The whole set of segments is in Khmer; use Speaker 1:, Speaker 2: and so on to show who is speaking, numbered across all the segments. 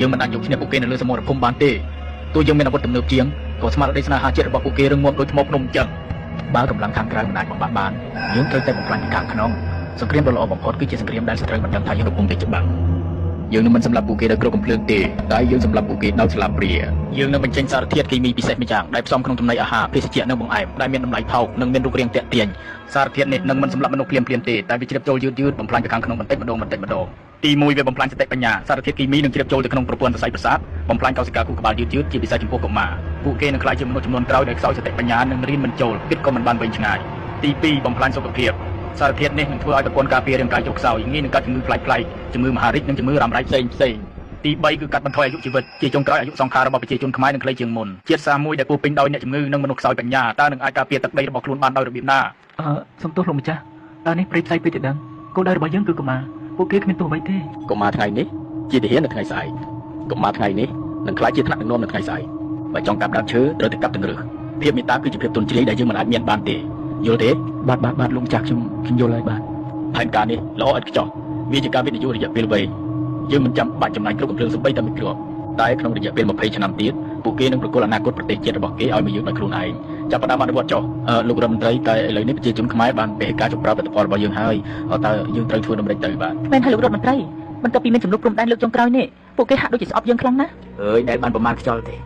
Speaker 1: យើងមិនអាចយកឈ្នះពួកគេនៅលើសមរភូមិបានទេទោះយើងមានអាវុធទំនើបជាងក៏ស្មារតីស្នេហាជាតិរបស់ពួកគេរឹងមាំដូចថ្មភ្នំអញ្ចឹងបើកម្លាំងខាងក្រៅមិនអាចបំបាក់បានយើងត្រូវតែបំផ្លាញពីខាងក្នុងសង្គ្រាមដ៏ល្អបំផុតគឺជាសង្គ្រាមដែលសត្រូវមិនដឹងថាយើងកំពុងតែច្បាំងយើងនឹងមិនសម្លាប់ពួកគេដោយគ្រាប់កំភ្លើងទេតែយើងសម្លាប់ពួកគេដោយស្លាបព្រាយើងនឹងបញ្ចេញសារធាតុគីមីពិសេសម្យ៉ាងដែលផ្សំក្នុងចំណីអាហារភេសជ្ជៈនិងបង្អែមដែលមានតម្លៃថោកនិងមានរូបរាងទាក់ទាញសារធាតុនេះនឹងមិនសម្លាប់មនុស្សភ្លាមៗទេតែវាជ្រាបចូលយឺតៗបំផ្លាញពីខាងក្នុងបន្តិចម្ដងបន្តិចម្ដងទី1វាបំផ្លាញសតិបញ្ញាសារធាតុគីមីនឹងជ្រាបចូលទៅក្នុងប្រព័ន្ធសរសៃប្រសាទបំផ្លាញកោសិកាខួរក្បាលយឺតៗជាពិសេសចំពោះកុមារពួកគេនឹងក្លាយជាមនុស្សចំនួនក្រោយដែលខ្សោយសតិបញ្ញានិងរៀនមិនចូលគិតក៏មិនបានវែងឆ្ងាយទី2បំផ្លាញសុខភាពសារធាតុនេះនឹងធ្វើឲ្យប្រព័ន្ធការពាររាងកាយចុះខ្សោយងាយនឹងកើតជំងឺប្លែកៗជំងឺមហារីកនិងជំងឺរ៉ាំរ៉ៃផ្សេងៗទី3គឺកាត់បន្ថយអាយុជីវិតជាចុងក្រោយអាយុសង្ខាររបស់ប្រជាជនខ្មែរនឹងខ្លីជាងមុនជាតិសាសន៍មួយដែលពោពេញដោយអ្នកជំងឺនិងមនុស្សខ្សោយបញ្ញាតើនឹងអាចការពារទឹកដីរបស់ខ្លួនបានដោយរបៀបណាស
Speaker 2: ំទោសលោកម្ចាស់តើនេះព្រៃផ្សៃពេកទេដឹងគោលដៅរបស់យើងគឺកុមារពួកគេគ្មានទោសអ្វីទេ
Speaker 1: កុមារថ្ងៃនេះជាទាហាននៅថ្ងៃស្អែកកុមារថ្ងៃនេះនឹងក្លាយជាថ្នាក់ដឹកនាំនៅថ្ងៃស្អែកបើចង់កាប់ដើមឈើត្រូវតែកាប់ទាំងឫសភាពមេត្តាគឺជាភាពទន់ជ្រាយដែលយើងមិនអាចមានបានទេយល់ទេប
Speaker 2: ាទបាទបាទលោកម្ចាស់ខ្ញុំយល់ហើយបាទផ
Speaker 1: ែនការនេះល្អឥតខ្ចោះវាជាការវិនិយោគរយៈពេលវែងយើងមិនចាំបាច់ចំណាយគ្រប់កំភ្លើងសូម្បីតែមួយគ្រាប់តែក្នុងរយៈពេល20ឆ្នាំទៀតពួកគេនឹងប្រគល់អនាគតប្រទេសជាតិរបស់គេឲ្យមកយើងដោយខ្លួនឯងចាប់ផ្ដើមអនុវត្តចុះលោករដ្ឋមន្ត្រីតែឥឡូវនេះប្រជាជនខ្មែរបានពហិការជម្រើផលិតផលរបស់យើងហើយតើយើងត្រូវធ្វើដូចម្តេចទៅបាទ
Speaker 3: មែនហើយលោករដ្ឋមន្ត្រីបន្ទាប់ពីមានចំនួនព្រំដែនលើកចុងក្រោយនេះពួកគេហាក់ដូចជាស្អប់យើងខ្លាំងណាស់
Speaker 1: អើយដែលបានប្រមាណខ្យល់ទេ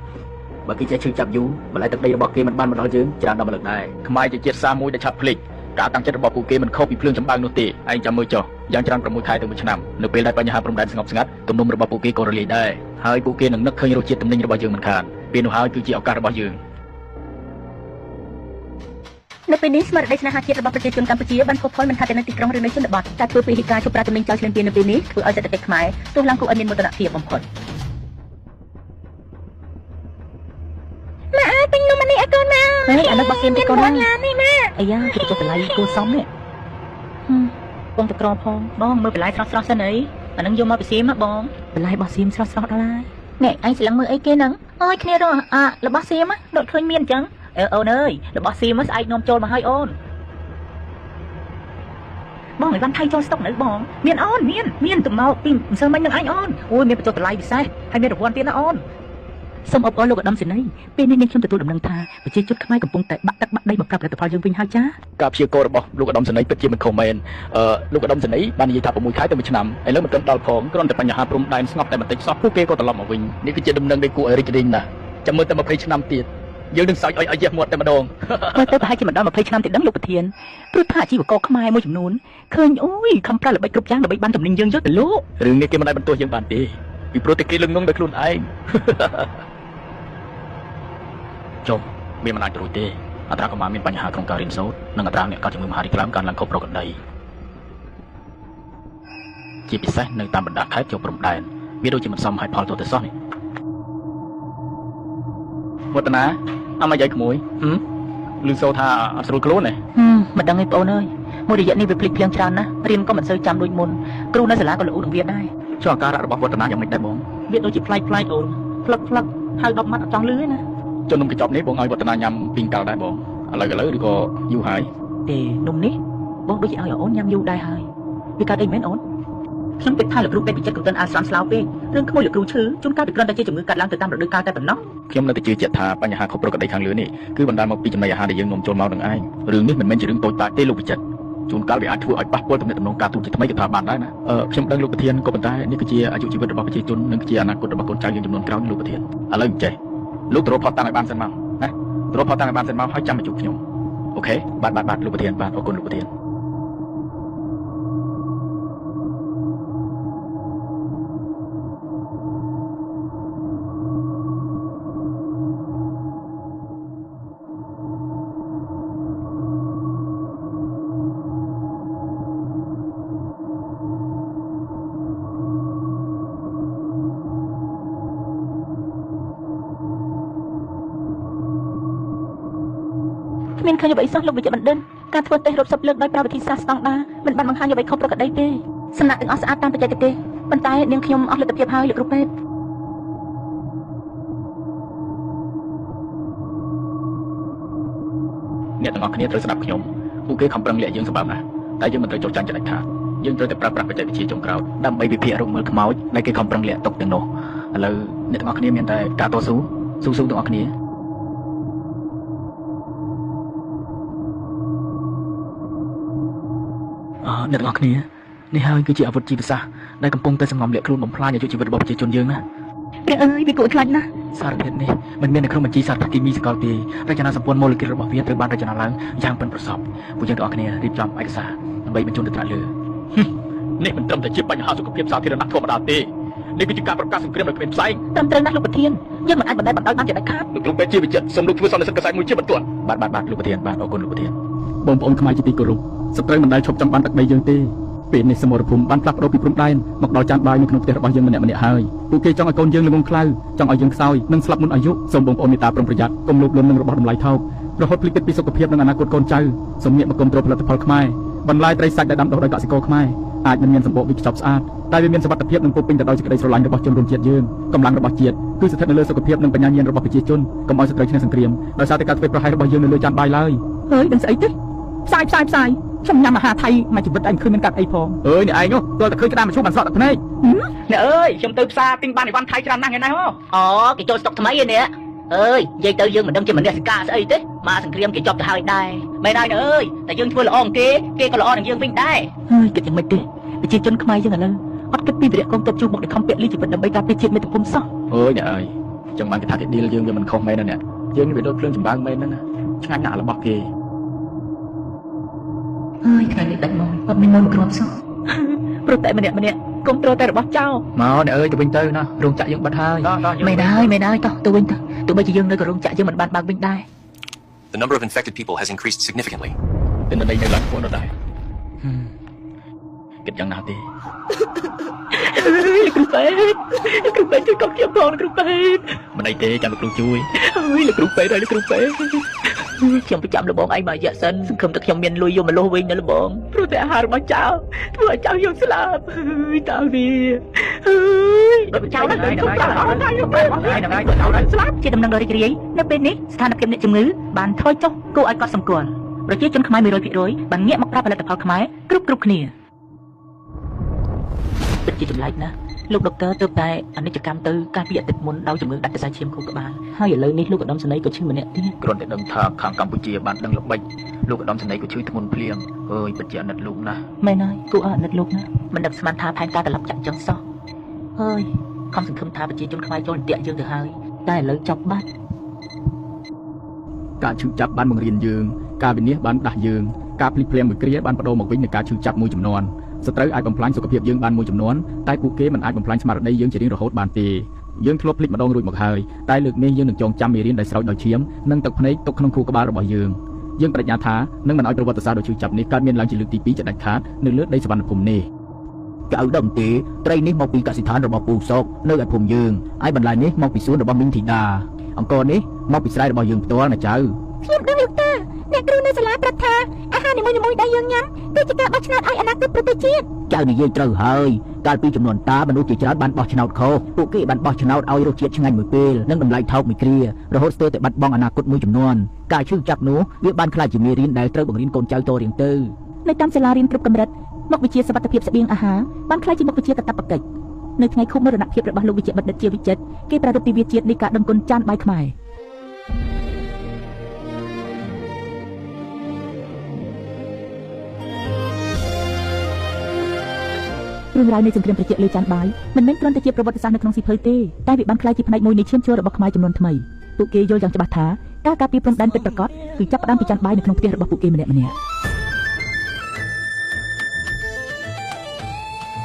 Speaker 1: បើគេចេះឈឺចាប់យូរម្ល៉េះទឹកដីរបស់គេមិនបានមកដល់យើងច្រើនដល់ម្លឹកដែរខ្មែរជាជាតិសាសន៍មួយដែលឆាប់ភ្លេចការតាំងចិត្តរបស់ពួកគេមិនខុសពីភ្លើងចម្បាំងនោះទេឯងចាំមើលចុះយ៉ាងច្រើន6ខែទៅ1ឆ្នាំនៅពេលដែលបញ្ហាព្រំដែនស្ងប់ស្ងាត់ទំនំរបស់ពួកគេក៏រលាយដែរហើយពួកគេនឹងនឹកឃើញរសជាតិទំនិញរបស់យើងមិនខានពេលនោះហើយគឺជាឱកាសរបស់យើងន
Speaker 3: ៅពេលនេះស្មារតីស្នេហាជាតិរបស់ប្រជាជនកម្ពុជាបានផុសផុលមិនថាតែនៅទីក្រុងឬនៅជនបទការធ្វើពហិការជប្រាទំនិញចោលឈ្លានពាននៅពេលនេះធ្វើឲ្យសេដ្ឋកិច្ចខ្មែរទោះឡើងគួរឲ្យមានមោទនភាពបំផុតម៉ាក់អើយទិញនំអានេះឲ្យកូនមកហេអានោះបោះសៀមទីកូនហ្នឹងនេះម៉ាក់អាយ៉ាគេចុះបន្លែគួរសមនេះបងតក្រផងបងមើលបន្លែស្រស់ស្រស់សិនអីអានឹងយកមកពីសៀមហ៎បងបន្លែបោះសៀមស្រស់ស្រស់ដល់ហើយនេះឯងស្លឹងមើលអីគេហ្នឹងអើយគ្នារកអារបស់សៀមដូចឃើញមានអញ្ចឹងអើអូនអើយរបស់សៀមស្អែកនាំចូលមកឲ្យអូនបងឲ្យបានថៃចូលស្តុកនៅបងមានអូនមានទៅមកពីម្សិលមិញនឹងអញអូនអូយមានបញ្ចុះតម្លៃពិសេសហើយមានរង្វាន់ទៀតណាអូនសូមអបអរលោកឧត្តមសេនីយ៍ពេលនេះនាងខ្ញុំទទួលដំណឹងថាប្រជាជនខ្មែរកំពុងតែបាក់ទឹកបាក់ដីមកប្រាប់ផលិតផលយើងវិញហើយចាក
Speaker 1: ារព្យាករណ៍របស់លោកឧត្តមសេនីយ៍ពិតជាមិនខុសមែនលោកឧត្តមសេនីយ៍បាននិយាយថា6ខែទៅ1ឆ្នាំឥឡូវមិនទាន់ដល់ផងគ្រាន់តែបញ្ហាព្រំដែនស្ងប់តែបន្តិចសោះពួកគេក៏ត្រឡប់មកវិញនេះគឺជាដំណឹងដែលគួរឲ្យរីករាយណាស់ចាំមើលតែ20ឆ្នាំទៀតយើងនឹងសើចឲ្យយះមាត់តែម្ដង
Speaker 3: មើលទៅប្រហែលជាមិនដល់20ឆ្នាំទេដឹងលោកប្រធានព្រោះថាអាជីវករខ្មែរមួយចំនួនឃើញអូយខំប្រើល្បិចគ្រប់យ៉ាងដើម្បីបានទំនិញយើងយកទៅលក់
Speaker 1: រឿងនេះគេមិនអាចបន្ទោសយើងបានទេពីព្រោះតែគេលឹងងងដោយខ្លួនឯងចុះវាមិនអាចរួចទេអត្រាកម្មាមានបញ្ហាក្នុងការរៀនសូត្រនិងអត្រាអ្នកកើតជំងឺមហារីកឡើងកើនឡើងខុសប្រក្រតីជាពិសេសនៅតាមបណ្ដាខេត្តជាប់ព្រំដែនវាដូចជាមិនសមហេតុផលទោះទៅសោះនេះវឌ្ឍនាអមយាយក្មួយឮសូរថាអត់ស្រួលខ្លួនទេ
Speaker 3: មិនដឹងទេបងអូនអើយមួយរយៈនេះវាភ្លេចភ្លាំងច្រើនណាស់រៀនក៏មិនសូវចាំដូចមុនគ្រូនៅសាលាក៏ល្អូនឹងវាដែរច
Speaker 1: ុះអាការៈរបស់វឌ្ឍនាយ៉ាងម៉េចដែរបងវ
Speaker 3: ាដូចជាប្លែកៗអូនផ្លឹកផ្លឹកហៅ10ម៉ាត់អត់ចង់លឺទេណាច
Speaker 1: ុះនំកញ្ចប់នេះបងឲ្យវឌ្ឍនាញ៉ាំពីងកាល់ដែរបងឥឡូវឬក៏យូរហើយទ
Speaker 3: េនំនេះបងដូចជាឲ្យអូនញ៉ាំយូរដែរហើយវាកើតអីមែនអូនខ្ញុំគិតថាលោកគ្រូពេទ្យពិចិត្រកំទិនអាស្រន់ស្លោពេករឿងក្មួយលោកគ្រូឈឺជួនកាលវាគ្រាន់តែជាជំងឺកាត់ឡើងទៅតាមរដូវកាលតែប៉ុណ្ណោះខ
Speaker 1: ្ញុំនៅតែជឿជាក់ថាបញ្ហាខុសប្រក្រតីខាងលើនេះគឺបណ្ដាលមកពីចំណីអាហារដែលយើងនាំចូលមកនឹងឯងរឿងនេះមិនមែនជារឿងតូចតាចទេលោកពិចិត្រជួនកាលវាអាចធ្វើឲ្យប៉ះពាល់ទំនាក់ទំនងការទូតជាថ្មីក៏ថាបានដែរណាខ្ញុំដឹងលោកប្រធានក៏ប៉ុន្តែនេះគឺជាអាយុជីវិតរបស់ប្រជាជននិងជាអនាគតរបស់កូនចៅយើងចំនួនក្រោយលោកប្រធានឥឡូវអញ្ចេះលោកទៅរកផតតាំងឲ្យបានសិនមកណាទៅរកផតតាំងឲ្យបានសិនមកហើយចាំមកជួបខ្ញុំអូខេបាទបាទបាទលោកប្រធានបាទអរគុណលោកប្រធាន
Speaker 3: គ្មានឃើញអ្វីសោះលោកវិជ្ជបណ្ឌិតការធ្វើតេស្តរាប់សិបលើកដោយប្រើវិធីសាស្ត្រស្តង់ដារមិនបានបង្ហាញអ្វីខុសប្រក្រតីទេសំណាក់ទាំងអស់ស្អាតតាមបច្ចេកទេសប៉ុន្តែនាងខ្ញុំអស់លទ្ធភាពហើយលោកគ្រូពេទ្យ
Speaker 1: អ្នកទាំងអស់គ្នាត្រូវស្ដាប់ខ្ញុំពួកគេខំប្រឹងលាក់យើងសម្បើមណាស់តែយើងមិនត្រូវចុះចាញ់ចដាច់ខាតយើងត្រូវតែប្រើប្រាស់បច្ចេកវិទ្យាចុងក្រោយដើម្បីវិភាគរកមើលខ្មោចដែលគេខំប្រឹងលាក់ទុកទាំងនោះ ឥឡូវអ្នកទាំងអស់គ្នាមានតែការតស៊ូស៊ូស៊ូទាំងអស់គ្នាអឺអ្នកទាំងអស់គ្នានេះហើយគឺជាអាវុធជីវសាស្ត្រដែលកំពុងតែសង្ងំលាក់ខ្លួនបំផ្លាញអាយុជីវិតរបស់ប្រជាជនយើងណា
Speaker 3: ព្រះអើយវាគួរឲ្យខ្លាចណាស់
Speaker 1: សារធាតុនេះមិនមាននៅក្នុងបញ្ជីសារធាតុគីមីសកលទេរចនាសម្ព័ន្ធម៉ូលេគុលរបស់វាត្រូវបានរចនាឡើងយ៉ាងប៉ិនប្រសប់ពួកយើងទាំងអស់គ្នារៀបចំឯកសារដើម្បីបញ្ជូនទៅថ្នាក់លើនេះមិនត្រឹមតែជាបញ្ហាសុខភាពសាធារណៈធម្មតាទេនេះគឺជាការប្រកាសសង្គ្រាមដោយគ្មានផ្សែង
Speaker 3: ត្រឹមត្រូវណាស់លោកប្រធានយើងមិនអាចបណ្តែតបណ្តោយបានជាដាច់ខាត
Speaker 1: លោកគ្រូពេទ្យជាវិចិត្រសូមលោកធ្វើសន្និសីទកសែតមួយជាបន្ទាន់បាទបាទបាទលោកប្រធានបាទអរគុណលោកប្រធាន
Speaker 4: បងប្អូនខ្មែរជាទីគោរពសត្រូវមិនដែលឈប់ចង់បានទឹកដីយើងទេពេលនេះសមរភូមិបានផ្លាស់ប្ដូរពីព្រំដែនមកដល់ចានបាយនៅក្នុងផ្ទះរបស់យើងម្នាក់ម្នាក់ហើយពួកគេចង់ឲ្យកូនយើងល្ងង់ខ្លៅចង់ឲ្យយើងខ្សោយនិងស្លាប់មុនអាយុសូមបងប្អូនមេត្តាប្រុងប្រយ័ត្នកុំលោភលន់នឹងរបស់តម្លៃថោករហូតភ្លេចគិតពីសុខភាពនិងអនាគតកូនចៅសូមងាកមកគ្រប់គ្រងផលិតផលខ្មែរបន្លែត្រីសាច់ដែលដាំដុះដោយកសិករខ្មែរអាចមិនមានសម្បកវាខ្ចប់ស្អាតតែវាមានសុវត្ថិភាពនិងពោពេញទៅដោយសេចក្តីស្រឡាញ់របស់ជនរួមជាតិយើងកម្លាំងរបស់ជាតិគឺស្ថិតនៅលើសុខភាពនិងបញ្ញាញាណរបស់ប្រជាជនកុំឲ្យសត្រូវឈ្នះសង្គ្រាមដោយសារតែការធ្វើប្រហែសរបស់យើងនៅលើចានបាយឡើយ
Speaker 2: ហើយដឹងស្អីទេផ្សាយផ្សាយផ្សាយខ្ញុំញ៉ាំអាហារថៃមួយជីវិតឯងឃើញមានកាត់អីផង
Speaker 4: អើយអ្នកឯងនោះទាល់តែឃើញក្តារមឈូសបានស្រក់ទឹកភ្នែក
Speaker 2: អ្នកអើយខ្ញុំទៅផ្សារទិញបានអីវ៉ាន់ថៃច្រើនណាស់ថ្ងៃនេះហ៎
Speaker 3: អូគេចូលស្តុកថ្មីឯនេះអើយនិយាយទៅយើងមិនដឹងជាមនសិការស្អីទេមកសង្គ្រាមគេចប់ទៅហើយដែរមែនហើយអ្នកអើយតែយើងធ្វើល្អនឹងគេគេក៏ល្អនឹងយើងវិញដែរហើយគិតយ៉ាងម៉េចទេប្រជាជនខ្មែរយើងឥឡូវអត់គិតពីវីរៈកងទ័ពជួបមុខដែលខំពលីជីវិតដើម្បីការពារជាតិមាតុភូមិសោះ
Speaker 1: អើយអ្នកអើយចឹងបានគេថាគេឌីលយើងវាមិនខុសមែនណាអ្នកយើងនេះវាដូចភ្លើងចម្បាំងមែនហ្នឹងណាឆ្ងាញ់ណាស់របស់គេ
Speaker 3: ហើយថ្ងៃនេះដាច់មកអត់មានមកគ្រាប់សោះ
Speaker 2: ព្រោះតែម្នាក់ម្នាក់គុំត្រូវតែរបស់ចោល
Speaker 1: មកអ្នកអើយទៅវិញទៅណារោងចក្រយើងបិទហើយ
Speaker 3: មែនហើយមែនហើយតោះទៅវិញទៅទោះបីជាយើងនៅក៏រោងចក្រយើងមិនបានបើកវិញដែរ
Speaker 5: The number of infected people has increased significantly.
Speaker 1: ទិន្នន័យនៅឡើងខ្ពស់ដដែលគិតយ៉ាងណាទេ
Speaker 2: លោកគ្រូពេទ្យលោកគ្រូពេទ្យជួយកុំខ្ញុំផងលោកគ្រូពេទ្យ
Speaker 1: មិនអីទេចាំលោកគ្រូជួយ
Speaker 2: ហើយលោកគ្រូពេទ្យហើយលោកគ្រូពេទ្យ
Speaker 3: ខ្ញុំប្រចាំលបងឯងមករយៈសិនសង្ឃឹមតែខ្ញុំមានលុយយកមកលោះវិញណាលបង
Speaker 2: ព្រោះតែអាហាររបស់ចៅធ្វើឲ្យចៅយើងស្លាប់ហើយតើវាហើយ
Speaker 3: ចៅហ្នឹង
Speaker 2: ខ្ញុំប្រាប់អត់តែខ្ញុំប្រាប់
Speaker 1: ហើយហ្នឹងហើយចៅហ្នឹង
Speaker 2: ស្លាប់
Speaker 3: ជាដំណឹងដ៏រីករាយនៅពេលនេះស្ថានភាពអ្នកជំងឺបានថយចុះគួរឲ្យកត់សម្គាល់ប្រជាជនខ្មែរ100%បានងាកមកប្រើផលិតផលខ្មែរគ្រប់គ្រប់គ្នាពិតជាចម្លែកណាស់លោកដុកទ័រទើបតែអនិច្ចកម្មទៅកាលពីអាទិត្យមុនដោយជំងឺដាច់សរសៃឈាមខួរក្បាលហើយឥឡូវនេះលោកឧត្តមសេនីយ៍ក៏ឈឺម្នាក់ទៀត
Speaker 1: គ្រាន់តែដឹងថាខាងកម្ពុជាបានដឹងល្បិចលោកឧត្តមសេនីយ៍ក៏ឈឺធ្ងន់ភ្លាមអើយពិតជាអាណិតលោកណាស់
Speaker 3: មែនហើយគួរឲ្យអាណិតលោកណាស់មិនដឹងស្មានថាផែនការត្រឡប់ចាក់ចឹងសោះហើយខំសង្ឃឹមថាប្រជាជនខ្មែរចូលអន្ទាក់យើងទៅហើយតែឥឡូវចប់បាត់
Speaker 4: ការឈឺចាប់បានបង្រៀនយើងការវិនិច្ឆ័យបានដាស់យើងការភ្លិចភ្លាំងមួយគ្រាបានបដូរមកវិញនៃការឈឺចាប់មួយចំនួនសត្រូវអាចបំផ្លាញសុខភាពយើងបានមួយចំនួនតែពួកគេមិនអាចបំផ្លាញស្មារតីយើងជារៀងរហូតបានទេយើងធ្លាប់ភ្លេចម្ដងរួចមកហើយតែលើកនេះយើងនឹងចងចាំមេរៀនដែលស្រោចដោយឈាមនិងទឹកភ្នែកទុកក្នុងខួរក្បាលរបស់យើងយើងប្រាជ្ញាថានឹងមិនឲ្យប្រវត្តិសាស្ត្រដ៏ឈឺចាប់នេះកើតមានឡើងជាលើកទី2ជាដាច់ខាតនៅលើដីសវណ្ណភូមិនេះ
Speaker 1: ចៅដឹងទេត្រីនេះមកពីកសិដ្ឋានរបស់ពូសុកនៅឯភូមិយើងឯបន្លែនេះមកពីសួនរបស់មីងធីតាអង្គនេះមកពីស្រែរបស់យើងផ្ទាល់ណាចៅ
Speaker 6: ខ្ញុំដឹងលោកតាអ្នកគ្រូនៅសាលាប្រាប់ថាអាហារនីមួយៗដែលយើងញ៉ាំគឺជាការបោះឆ្នោតឲ្យអនាគតប្រទេសជាតិ
Speaker 1: ចៅនិយាយត្រូវហើយកាលពីចំនួនតាមនុស្សជាច្រើនបានបោះឆ្នោតខុសពួកគេបានបោះឆ្នោតឲ្យរសជាតិឆ្ងាញ់មួយពេលនិងតម្លៃថោកមួយគ្រារហូតស្ទើរតែបាត់បង់អនាគតមួយចំនួនការឈឺចាប់នោះវាបានក្លាយជាមេរៀនដែលត្រូវបង្រៀនកូនចៅតរៀងទៅ
Speaker 6: នៅតាមសាលារៀនគ្រប់កម្រិតមុខវិជ្ជាសុវត្ថិភាពស្បៀងអាហារបានក្លាយជាមុខវិជ្ជាកាតព្វកិច្ចនៅថ្ងៃខួបមរណភាពរបស់លោកវិជ្ជបណ្ឌិតជាវិចិត្រគេប្រារព្ធទិវាជាតិនៃការដឹងគុណចានបាយខ្មែររឿងរ៉ាវនៃសង្គ្រាមប្រជាលើចានបាយមិនមែនគ្រាន់តែជាប្រវត្តិសាស្ត្រនៅក្នុងសៀវភៅទេតែវាបានក្លាយជាផ្នែកមួយនៃឈាមជ័ររបស់ខ្មែរចំនួនថ្មីពួកគេយល់យ៉ាងច្បាស់ថាការការពារព្រំដែនពិតប្រាកដគឺចាប់ផ្ដើមពីចានបាយនៅក្នុងផ្ទះរបស់ពួកគេម្នាក់ៗ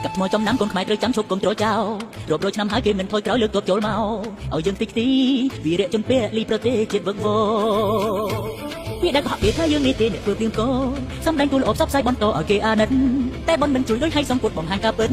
Speaker 3: កាប់ថ្មចំណាំកូនខ្មែរត្រូវចាំឈប់គុំត្រចោលរាប់រយឆ្នាំហើយគេមិនថយក្រោយលើកទ័ពចូលមកឲ្យយើងតិចទីវីរៈជនពលីប្រទេសជាតិវឹកវរវាដែលកុហកគេថាយើងនេះទេអ្នកធ្វើព្រៀងកសំដែងទូលអបសបផ្សាយបន្តឲ្យគេអាណិតតែបនមិនជួយដូចឲ្យសង្គតបង្ហាញការពិត